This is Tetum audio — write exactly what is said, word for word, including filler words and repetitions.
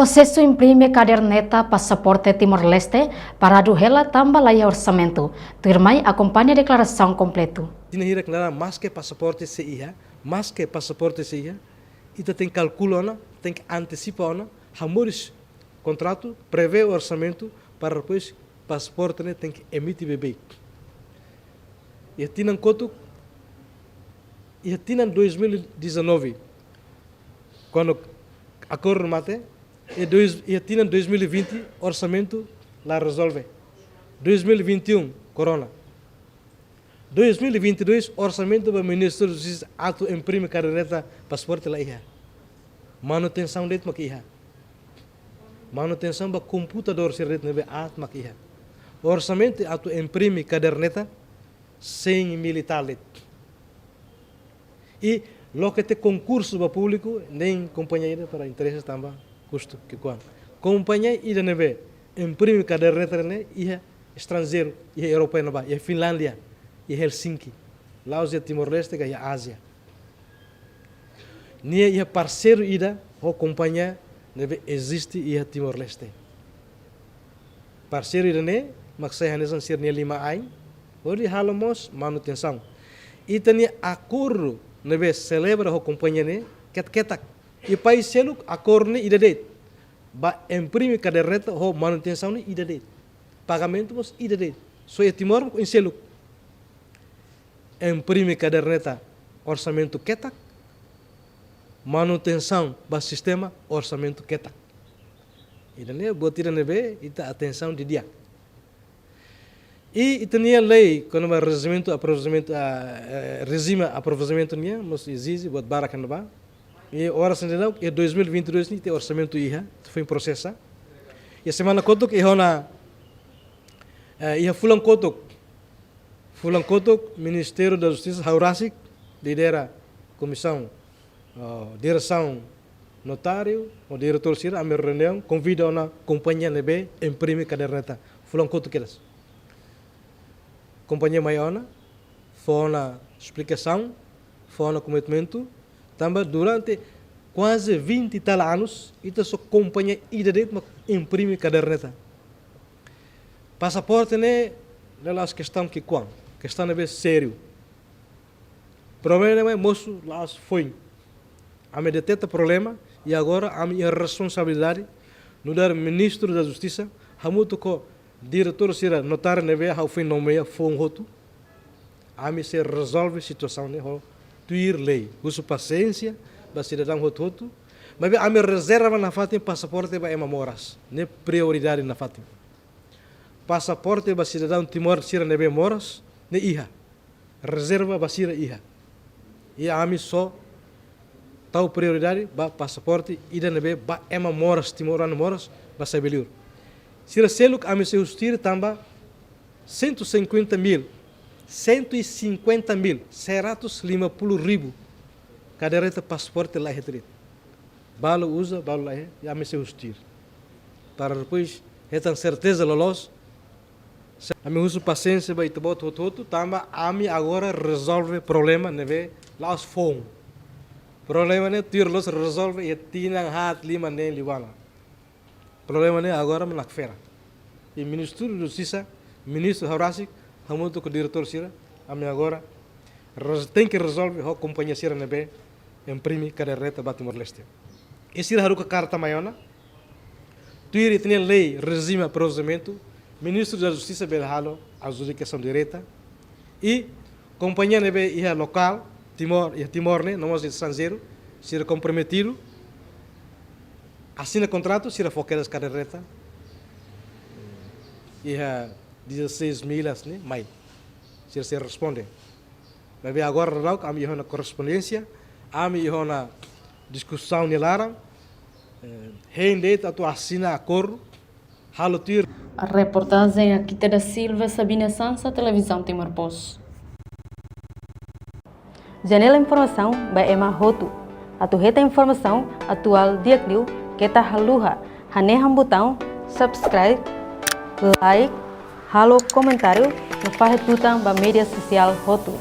Prosesu imprime kaderneta pasaporte Timor-Leste paradu hela tanba laiha orsamentu. Tuirmai akompaña deklarasaun kompletu. Tinan hirak naran maske pasaporte sei iha, maske pasaporte sei iha, ita tenke kalkula ona, tenke antesipa ona, hamoris kontratu, prevee orsamentu para depois pasaporte ne'e tenke emite beibeik. Iha tinan kotuk, iha tinan dois mil e dezanove, kuandu akordu mate, e dois, iha tinan dois mil e vinte orsamentu la rezolve. Dois mil e vinte e um, korona. Dois mil e vinte e dois, orsamentu ba Ministru Justisa atu imprime kaderneta pasaporte la iha. Manutensaun de'it mak iha. Manutensaun ba komputadór sira de'it ne'ebé aat mak iha. Orsamentu atu imprime kaderneta cem mil e tal de'it. I loke tiha konkursu ba públiku, nein kompañia ida para interese tanba kustu ki'ikoan. Kompañia ida ne'ebé imprime kaderneta ne'e iha estranjeiru, iha Europa ne'ebá, iha Finlándia, iha Helsinki. La'ós iha Timor-Leste ka iha Ázia. Nia iha parseiru ida ho kompañia ne'ebé eziste iha Timor-Leste. Parseiru ida-ne'e mak sai hanesan sira-nia liman-ain hodi halo mós manutensaun. Ita-nia akordu ne'ebé selebra ho kompañia ne'e ketak-ketak. I país seluk akordu ne'e ida de'it. Ba imprime kaderneta ho manutensaun ne'e ida de'it. Pagamentu mós ida de'it. Só iha Timor mak oin seluk. Imprime kaderneta orsamentu ketak, manutensaun ba sistema orsamentu ketak. Ida-ne'e buat ida ne'ebé ita atensaun didi'ak. I ita-nia lei kona-ba rejimentu aprovizionamentu, ah, eh, rejime aprovizionamentu nian mós ezije buat barak iha ne'ebá. I oras ne'e daudaun, iha dois mil e vinte e dois ne'e ita orsamentu iha, foin prosesa. Iha semana kotuk, iha ona, eh, iha fulan kotuk. Fulan kotuk, Ministériu da Justisa ha'u rasik lidera komisaun, oh, diresaun notáriu, ho diretór sira, ami reuniaun, konvida ona kompañia ne'ebé imprime kaderneta. Fulan kotuk kedas. Kompañia mai ona, fó ona esplikasaun, fó ona komitmentu, tanba durante kuaze vinte e tal anos, ita só kompañia ida de'it mak imprime kaderneta. Pasaporte ne'e, ne'e la'ós kestaun ki'ikoan, kestaun ne'ebé sériu. Problema ne'e mosu la'ós foin. Ami deteta problema, i agora ami iha responsabilidade, nu'udar Ministru da Justisa, hamutuk ho diretór sira notáriu ne'ebé ha'u foin nomeia foun hotu. Ami sei rezolve situasaun ne'e ho tuir lei. Husu pasiénsia ba sidadaun hotu-hotu. Maibé ami rezerva nafatin pasaporte ba ema moras. Ne'e prioridade nafatin. Pasaporte ba sidadaun Timor sira ne'ebé moras, ne'e iha. Rezerva ba sira iha. I ami só tau prioridade ba pasaporte ida ne'ebé ba ema moras, timoroan moras, ba sai be liur. Sira seluk ami sei husu tuir tanba cento e cinquenta mil, cento e cinquenta mil, seratus lima puluh ribu, kaderneta pasaporte laiha de'it. Balu uza, balu laiha, i ami sei husu tuir. Para depois hetan serteza loloos, ami husu pasiénsia ba ita-boot hotu-hotu, tanba ami agora rezolve problema ne'ebé la'ós foun. Problema ne'e tuir loos rezolve iha tinan haat lima neen liubá ona. Problema ne'e agora mak nakfera. I Ministru Justisa, Ministru ha'u rasik, hamutuk ho diretór sira, ami agora rez-, tenke rezolve ho kompañia sira ne'ebé imprime kaderneta ba Timor-Leste. I sira haruka karta mai ona, tuir ita-nia lei rejime aprovizionamentu, Ministru da Justisa bele halo adjudikasaun direta, i kompañia ne'ebé iha lokál, Timor, iha Timor ne'e, no mós estranjeiru, sira komprometidu, asina kontratu, sira fó kedas kaderneta, iha dezasseis mil ne'e, mai. Sira sei responde. Maibé agora daudaun, ami iha ona korrespondénsia, ami iha ona diskusaun nia laran, eh, hein de'it atu asina akordu, halo tuir. Reportajen Akita da Silva, Sabina Sansa, Televizaun Timor Post. Janela informasaun ba ema hotu. Atu hetan informasaun atuál di'ak liu keta haluha hanehan butaun subscribe, like, halo komentáriu no fahe tutan ba média sosiál hotu.